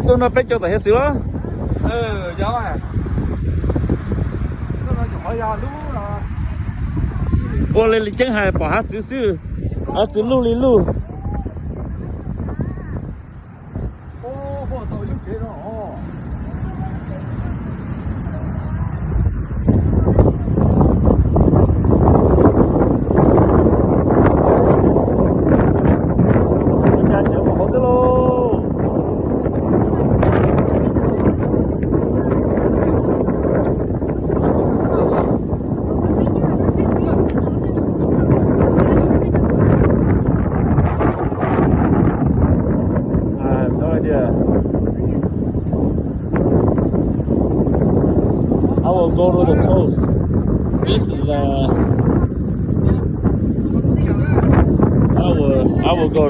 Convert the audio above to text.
Tuaj nrog peb cov tom hiav txwv los? Ua li Li Ceeb hais pom hav txwv xwb, hav txwv luj li luj. Ua cas cov mus hauv twb lauj. I have no idea. I will go to the coast. This is uh, I will I will go.